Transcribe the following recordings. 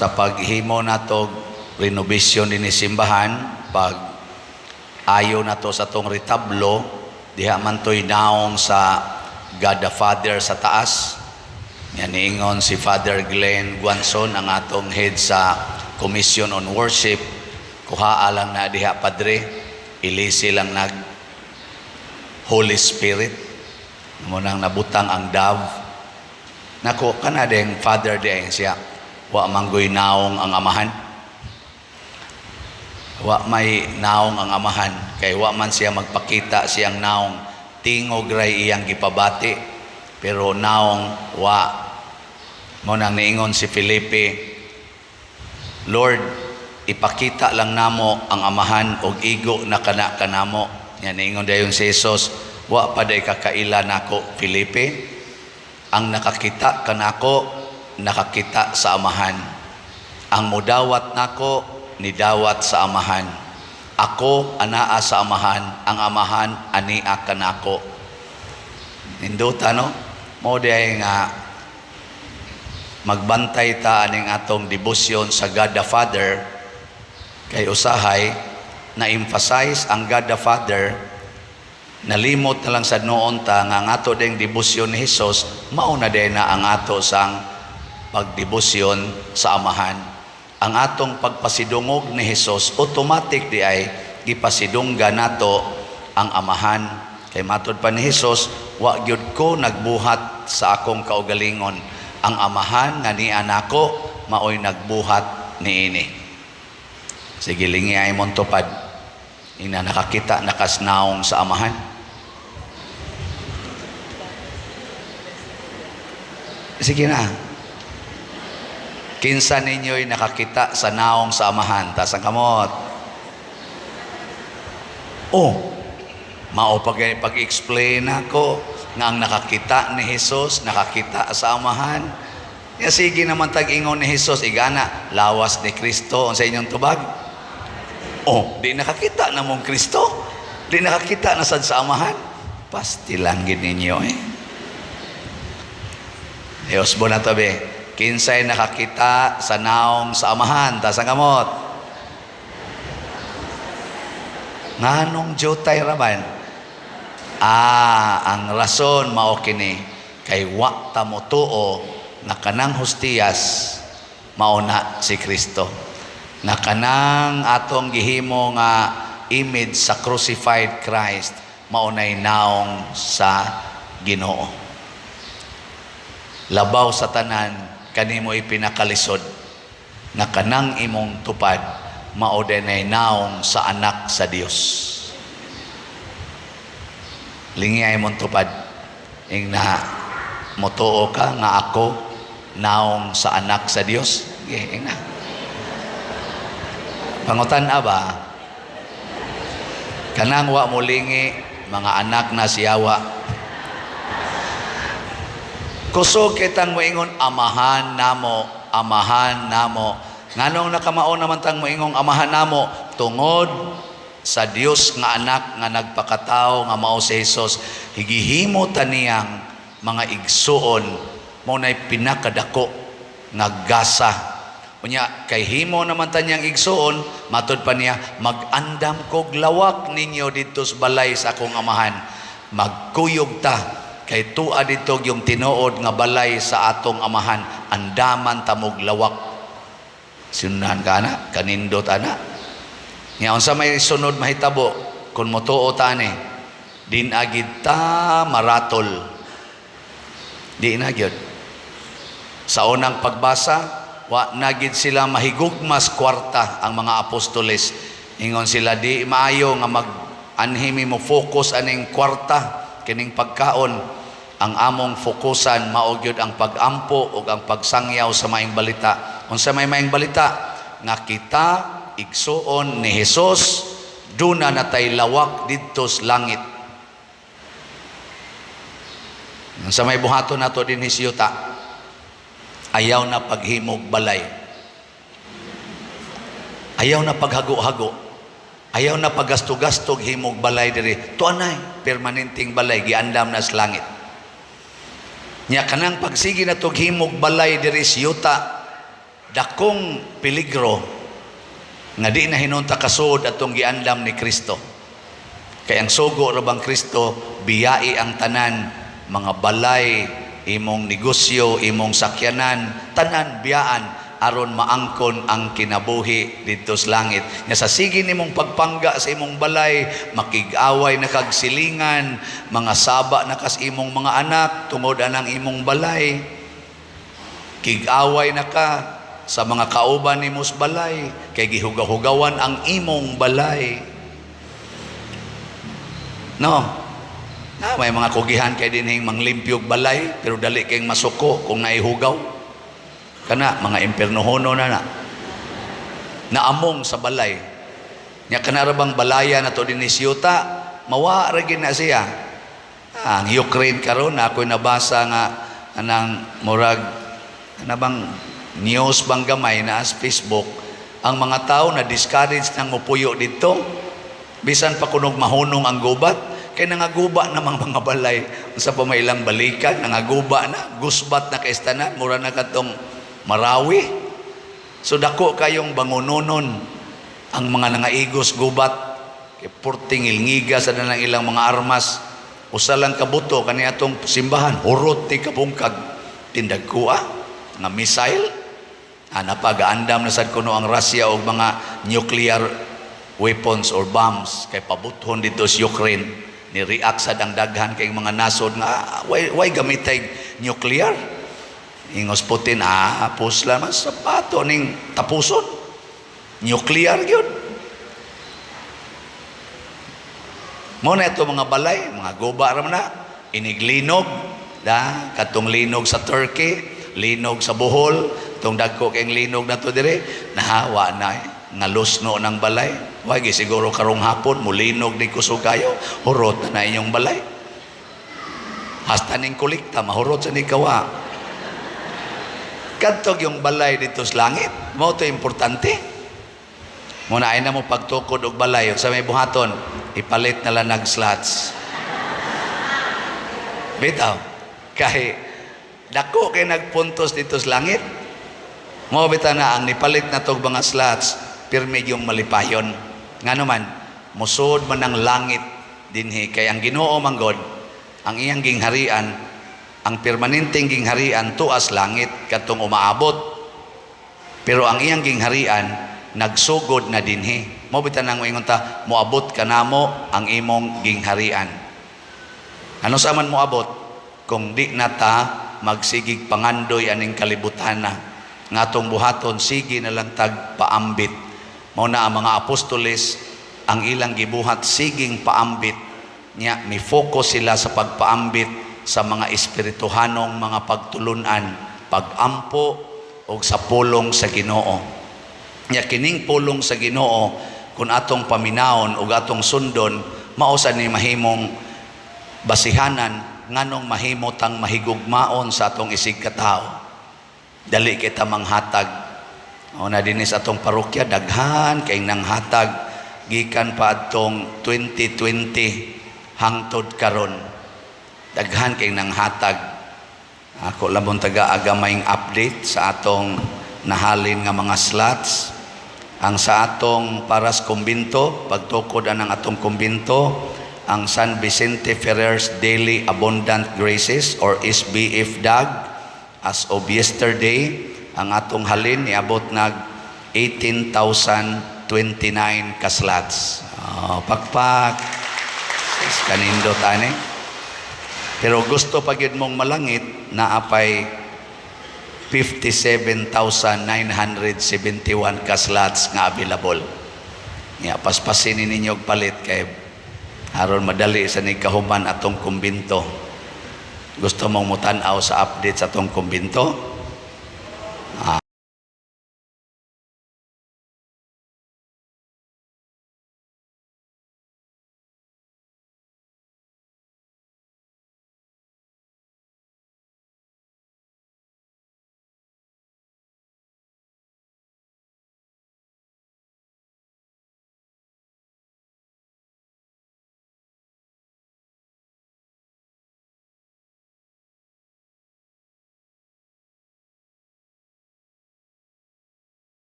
Sa paghimo nato renovation dinhi simbahan, pag ayo nato sa tong retablo, diha man to'y naong sa God the Father sa taas. Yan, niingon si Father Glenn Guanzon, ang atong head sa Commission on Worship, "Kuhaa lang na diha, Padre, ilisi lang nag Holy Spirit." Mao nang nabutang ang dove. Nako, kana ding Father di siya, wa manggoy naong ang Amahan. Wa may naong ang Amahan kay wa man siya magpakita siyang naong, tingog ray iyang gipabati pero naong wa. Mao nang niingon si Felipe, "Lord, ipakita lang namo ang Amahan og igo na kana kanamo." Yan, niingon dayon si Jesus, "Wa pa day kakaila nako, Felipe? Ang nakakita kanako nakakita sa Amahan. Ang mudawat nako nidawat sa Amahan. Ako anaa sa Amahan, ang Amahan ania kanako." Nindota, no? Mao diay nga magbantay ta aning atong debosyon sa God the Father kay usahay na emphasize ang God the Father, nalimot na lang sa noon ta nga ang ato ding debosyon ni Jesus mao na din na ang ato sang pagdebosyon sa Amahan. Ang atong pagpasidungog ni Jesus, automatic di ay gipasidungga nato ang Amahan. Kay matod pa ni Jesus, "Wa gyud ko nagbuhat sa akong kaugalingon. Ang Amahan nga niya nako maoy nagbuhat niini." Sige, lingi ay mong tupad. Ina, nakakita nakasnaong sa Amahan? Sige na. Kinsa ninyo'y nakakita sa naong sa Amahan? Taas ang kamot. Oh, mao pag pag-explain ako nga ang nakakita ni Jesus, nakakita sa Amahan. Ya, sige naman tag-ingon ni Jesus, igana, lawas ni Kristo, sa inyong tubag. Oh, di nakakita na mong Kristo. Di nakakita na sad sa Amahan. Pasti lang gid ninyo eh. Diyos mo na tabi. Kinsay nakakita sa naong sa Amahan? Taas ang kamot. Nganong jutay raman? Ah, ang rason mao kini kay wa ta motuo nga kanang hustiyas mao na si Kristo. Nga kanang atong gihimo nga image sa crucified Christ mao nay naong sa Ginoo. Labaw sa tanan, kanimo ipinakalisod nga kanang imong tupad mao dinay naong sa anak sa Dios. Lingi ay mong tupad. Ing na motuo ka nga ako naong sa anak sa Dios. Sige, ing na. Pangutan ba? Kanang wa mo lingi, mga anak na siyawa. Kusog kitang moingon, "Amahan namo, Amahan namo." Nganong nakamao naman tang moingong Amahan namo? Tungod sa Dios nga anak nga nagpakatao nga mao si Jesus, higihimo ta niyang mga igsuon, mao nay pinakadako nga gasa. Unya kay himo naman ta niyang igsuon, matud pa niya, "Mag-andam kog lawak ninyo didto sa balay sa akong Amahan." Magkuyog ta kay tua didto yung tinuod nga balay sa atong Amahan, andaman tamog lawak. Sinunahan ka na, kanindot ana. Nga unsa may sunod mahitabo kung motuo ta ani? Din agid ta maratol. Di na gyud. Sa unang pagbasa, wa na gid sila mahigugmas kwarta ang mga apostoles. Ingon sila, "Di maayo nga mag anhimi mo focus aning kwarta kining pagkaon. Ang among fokusan mao gyud ang pagampo ug ang pagsangyaw sa maayong balita." Unsa may maayong balita? Nga kita igsuon ni Jesus, duna natay lawak didto sa langit. Unsa may buhaton nato dinhi sa yuta? Ayaw na paghimog balay. Ayaw na paghago-hago. Ayaw na paggasto-gasto himog balay diri. Tuanay permanenteng balay giandam na sa langit. Nya kanang pagsige na tog himog balay diri sa yuta, Dakong peligro nga di na hinunta kasuod atong giandam ni Kristo. Kay ang sugo ra bang Kristo, biyai ang tanan, mga balay, imong negosyo, imong sakyanan, tanan biyaan aron maangkon ang kinabuhi didto sa langit. Nga sa sige nimong pagpangga sa imong balay, makig-away na kag silingan, mga saba na kas imong mga anak tungod anang imong balay. Kig-away na ka sa mga kauban nimo sa balay kay gihugaw-hugawan ang imong balay. No. Na may mga kugihan kay dinhing manglimpyog balay pero dali kayong masuko kung naihugaw. Kana mga impernohono na na. Naamong sa balay. Nya kana ra bang balaya na to dinhi siyuta, mawa ra gid na siya. Ang Ukraine karon ako'y nabasa nga anang murag ana bang news bang gamay na as Facebook, ang mga tao na discourage nang mupuyo didto bisan pa kunog mahunong ang gubat kay nangaguba namang mga balay unsa pa may ilang balikan, nangaguba na, gusbat na kay tanan, mura na katong Marawi. So dako kayong bangunonon ang mga nangaigos gubat kay purting ilngiga sa danang ilang mga armas. Usa lang kabuto kani atong simbahan, hurot ti kabungkag tindag kuha nga missile. Ana pa gaandam na sad kuno ang Russia og mga nuclear weapons or bombs kay pabuthon dito sa Ukraine. Ni react sad ang daghan kay mga nasod nga why gamitay nuclear? Ingos Putin, pusla man sa pato ning tapuson. Nuclear gyud. Mo na ito mga balay, mga guba ra man na, iniglinog, da katong linog sa Turkey, linog sa Bohol, tong dagko kayong linog na to dire, nahawa na nga lusno ng balay. Wag siguro karong hapon mulinog ni kusog kayo, hurot na inyong balay. Hasta ning kolekta mahurot sa ni kawa. Kadtog yung balay dito sa langit, mao to importante. Muna ay na mo pagtukod og balay sa may buhaton, ipalit na lang nag slots. Bitaw, kay dako kay nagpuntos dito sa langit. Mao bitaw na ang nipalit na tog mga slots, pirmi yung malipayon. Ngano man, musod man ang langit dinhi kay ang Ginoo man God, ang iyang gingharian, ang permanenteng gingharian tuas langit katong umaabot. Pero ang iyang gingharian nagsugod na dinhi. Mao bitan ang ingon ta, moabot kanamo ang imong gingharian. Ano sa man moabot kung di na ta magsigig pangandoy aning kalibutan na. Nga atong buhaton sige na lang tag paambit. Mao na ang mga apostoles ang ilang gibuhat siging paambit. Nya mi focus sila sa pagpaambit sa mga espirituhanong mga pagtulunan, pagampo og sa pulong sa Ginoo. Nya kining pulong sa Ginoo kun atong paminawon og atong sundon, mao sa ni mahimong basihanan nganong mahimo tang mahigugmaon sa atong isig katao. Dali kita manghatag. O na dinhi sa atong parokya daghan kay nanghatag gikan pa adtong 2020 hangtod karon. Daghan kay nanghatag. Ako lamon taga agamayng update sa atong nahalin nga mga slots. Ang sa atong paras kumbinto, pagtukod anang atong kumbinto, ang San Vicente Ferrer's Daily Abundant Graces or SBF DAG, as of yesterday, ang atong halin niabot nag 18,029 ka slots. Oh, pakpak. Kanindot ani. Pero gusto pa gyud mong malangit, naapay 57,971 ka slots nga available. Nya paspasin ninyo og palit kay aron madali sa ni kahuman atong kumbinto. Gusto mong mutan-aw sa update sa atong kumbinto?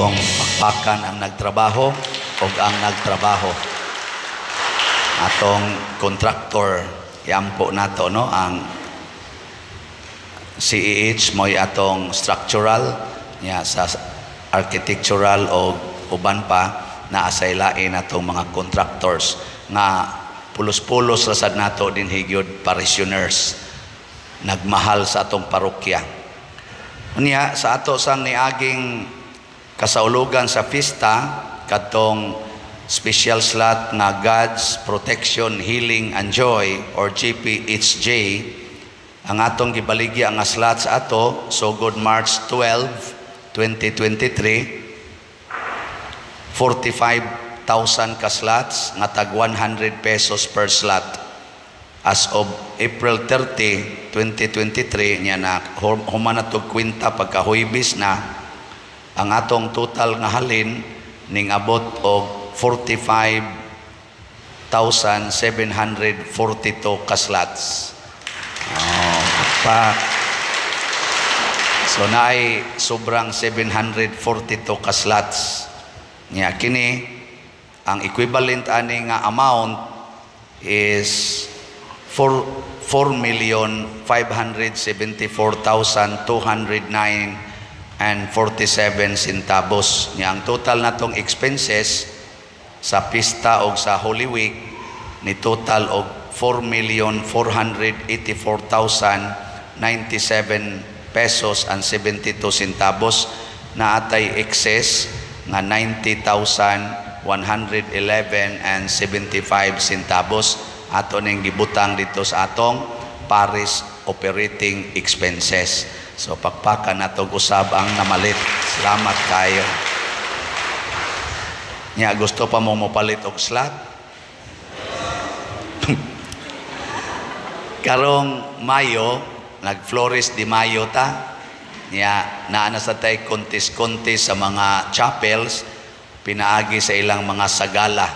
Atong pakpakan ang nagtrabaho ug ang nagtrabaho. Atong contractor, iampo nato, no, ang CEH mo'y atong structural niya, sa architectural o uban pa naa sa ilain atong mga contractors nga pulos-pulos ra sad nato dinhi gyud, parishioners nagmahal sa atong parokya. Unya sa ato sang niaging kasaulugan sa pista, kadtong special slot nga God's Protection, Healing and Joy or GPHJ, ang atong gibaligya nga slots ato sugod March 12, 2023, 45,000 ka slots nga tag 100 pesos per slot. As of April 30, 2023 niya na human na tog kwenta pagka Huwebes na, ang atong total nga halin ning abot og 45,742 ka slots. Oh, pa. So naay sobrang 742 ka slots. Nya kini ang equivalent ani nga amount is 4,574,209 and 47 centavos. Nya ang total natong expenses sa pista og sa Holy Week ni total og 4,484,097 pesos and 72 centavos, na atay excess nga 90,111 and 75 centavos, ato ning gibutang dito sa atong parish operating expenses. So pakpakan nato usab ang namalit. Salamat kayo. Nya gusto pa mo mopalit og slot? Karong Mayo, nag-Flores de Mayo ta. Nya naa na sa tay kontis-kontis sa mga chapels pinaagi sa ilang mga sagala.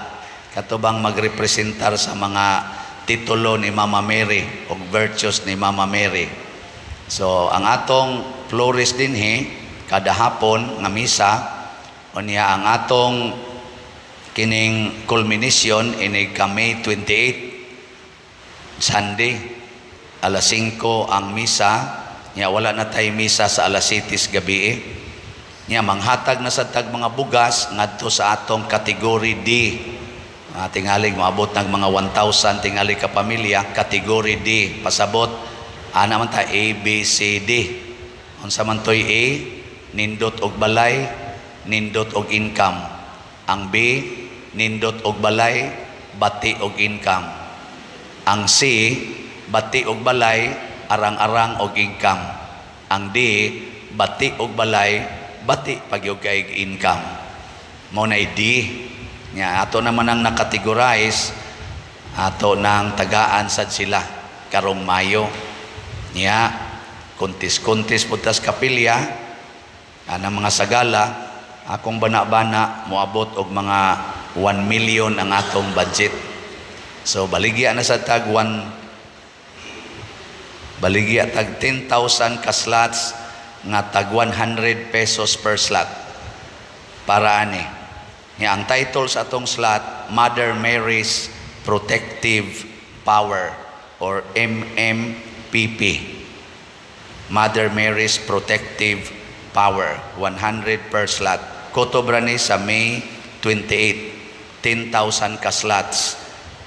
Katubang magrepresentar sa mga titulo ni Mama Mary o virtues ni Mama Mary. So ang atong Flores dinhi kada hapon nga misa, unya ang atong kining culmination inig ka May 28, Sunday, alas 5 ang misa. Nya wala na tay misa sa alas 7 gabi eh. Nya manghatag na sa tag mga bugas ngadto sa atong category D. Tingali moabot nag mga 1,000 tingali ka pamilya, category D. Pasabot ana man ta A, B, C, D. Unsa man toy A? Nindot og balay, nindot og income. Ang B, nindot og balay, bati og income. Ang C, bati og balay, arang-arang og income. Ang D, bati og balay, bati pagyud kay income. Mao na D. Nya ato naman ang nakategorize, ato nang tagaan sad sila karong Mayo. Nya kontis-kontis putas kapilya anang mga sagala, akong bana-bana moabot og mga 1 million ang atong budget. So baligya na sa tag 1, baligya tag 10,000 ka slots nga tag 100 pesos per slot para ani. Nga ang title sa atong slot, Mother Mary's Protective Power or MMPP. Mother Mary's Protective Power, 100 per slot. Kotobra ni sa May 28, 10,000 ka slots.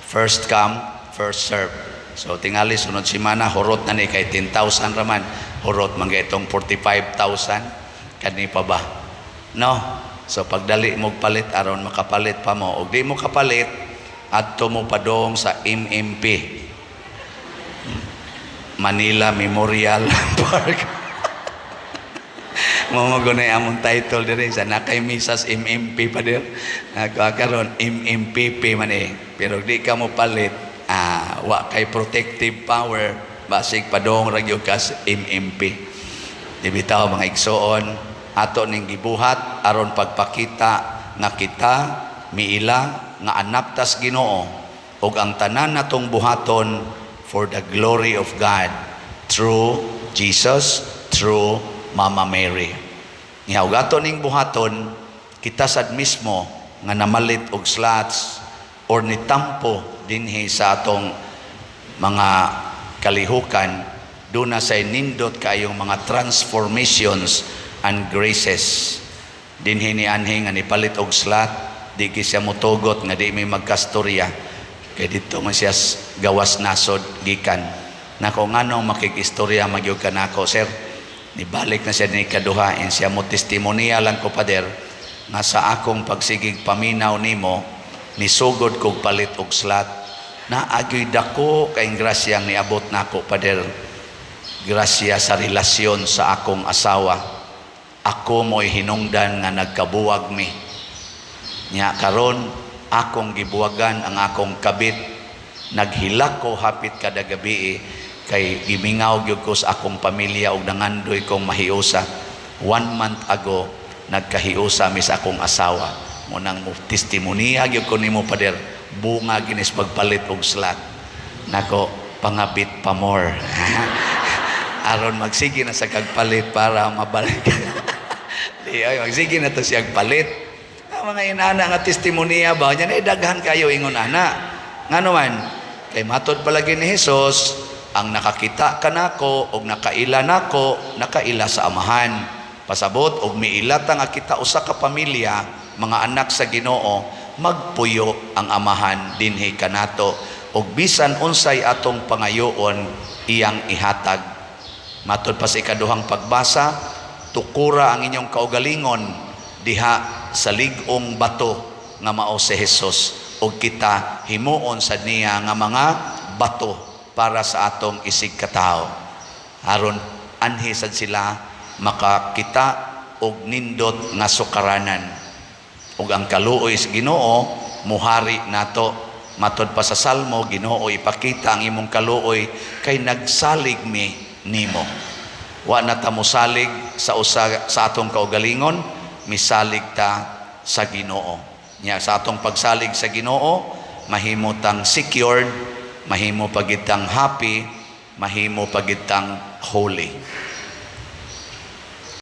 First come, first serve. So tingali sunod semana hurot na ni kay 10,000 raman. Hurot man itong 45,000 kani pa ba? No. So pagdali mo palit aron makapalit pa mo. Og di mo kapalit, adto mo padong sa MMP, Manila Memorial Park. Mo gunay among title diri sa nakay misas MMP pa dir. Ako karon MMPP man eh. Pero di ka mo palit, wa kay protective power, basig padong ra gyud ka sa MMP. Di bitaw mga igsoon, ato ning gibuhat aron pagpakita nga kita miila nga anak tas Ginoo ug ang tanan natong buhaton for the glory of God through Jesus, through Mama Mary. Nga ug ato ning buhaton Kita sad mismo nga namalit og slots or nitampo dinhi sa atong mga kalihukan, duna say nindot kayong mga transformations and graces dinhi ni anhi nga nipalit og slot. Di gyud siya motugot nga di may magkastorya kay didto man siya gawas nasod gikan. Nako, nganong makig-istorya magyud ka nako, sir? Nibalik na siya ni kaduha and siya mo testimoniya lang ko, "Pader, nga sa akong pagsigig paminaw nimo, nisugod kog palit og slot. Naagyoy dako kay grasyang niabot nako, pader. Grasya sa relasyon sa akong asawa. Ako mo'y hinungdan nga nagkabuwag mi. Nya karon akong gibuwagan ang akong kabit. Naghilak ko hapit kada gabi kay gimingaw gyud ko sa akong pamilya ug nangandoy kong mahiusa. One month ago, nagkahiusa mi sa akong asawa." Mao nang mo testimoniya gyud ko nimo, pader, bunga ginis pagpalit og slot. Nako, pangabit pa more aron magsige na sa kagpalit para mabalik. Di ay magsige na to siyang palit. Ang mga inana nga testimonya ba nya, daghan kayo ingon ana. Ngano man kay matod palagi ni Hesus, ang nakakita kanako og nakaila nako, nakaila sa Amahan. Pasabot og miila ta nga kita usa ka pamilya, mga anak sa Ginoo, magpuyo ang Amahan dinhi kanato og bisan unsay atong pangayoon, iyang ihatag. Matod pa sa ikaduhang pagbasa, tukura ang inyong kaugalingon diha sa lig-ong bato nga mao si Jesus ug kita himuon sa niya nga mga bato para sa atong isig katawo aron anhi sad sila makakita og nindot nga sukaranan ug ang kaluoy sa Ginoo muhari nato. Matod pa sa Salmo, "Ginoo, ipakita ang imong kaluoy kay nagsalig mi nimo." Wa na ta mosalig sa usa sa atong kaugalingon, misalig ta sa Ginoo. Nya sa atong pagsalig sa Ginoo, mahimo tang secured, mahimo pa gid tang happy, mahimo pa gid tang holy.